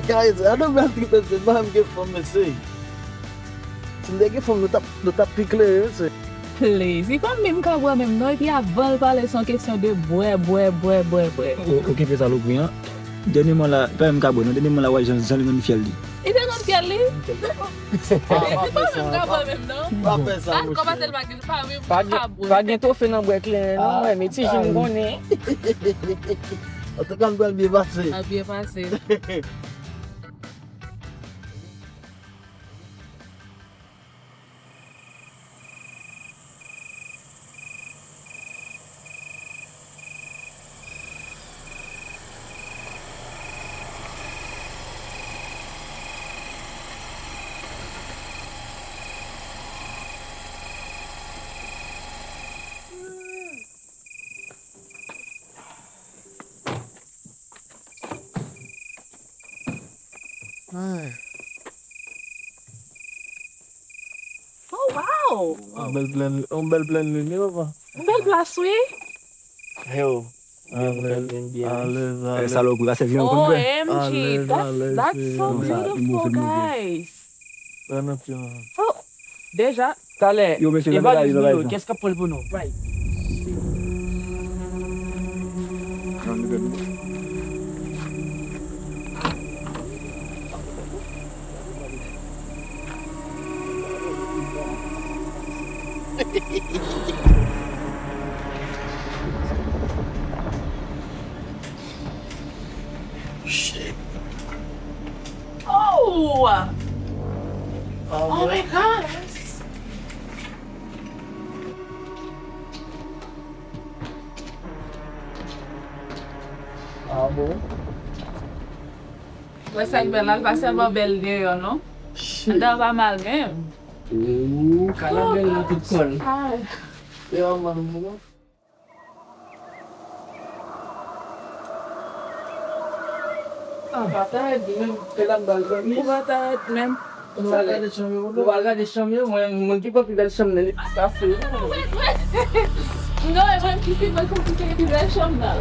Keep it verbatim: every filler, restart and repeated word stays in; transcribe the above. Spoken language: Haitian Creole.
Guys, I don't know, mesye, m pa menm gen fanm, mesye. Si m te gen fanm, nou t ap, nou t ap pi klere, mesye. Please. Li pa menm ka bwè menm non, epi avan l pale, se yon kesyon de bwè, bwè, bwè, bwè, bwè. O, okipe salopri an. Dènyèman la, pa menm ka bwè non, dènyèman la, wè jan, jan li rann fyèl li. Li te rann fyèl li? Li pa menm ka bwè menm non. Pa fè sa, monchè. Kòmanse l pa gen, pa menm ka bwè. Pa gen twofe nan bwè kleren non, wè, men ti ji m konnen. Antouka, m pral byen pase. Ap byen pase. Ay. Oh, wow! Yon bèl plèn, yon bèl plèn lin wi, papa. Yon bèl plas, wi. Yo. Alèz, alèz, alèz. Salopri, pa sèvi yon konn bwè. O M G, that's, that's so beautiful, guys. Wè nan pye an. Oh, deja. Talè, yo, mesye, evalye nou yo, kiyès k ap pran l pou nou? Right. Shit. Oh! Oh my God! Ah bon? Wè sa k bèl la, l pa sèlman bèl deyò non. Anndan an pa mal menm. Ooh, kay la bèl nan tout kò l. Ay. Yo, man, bon. Ah, pa ta rèd menm, fè la bal zanmi. Ou pa ta rèd menm. Nou al gade chanm yo, nou al gade chanm yo, mwen, mwen ki pran pi bèl chanm nan, li pa ka fou. Wèt, wèt. Non, e mwen ki pi bèl, konplike pi bèl chanm nan.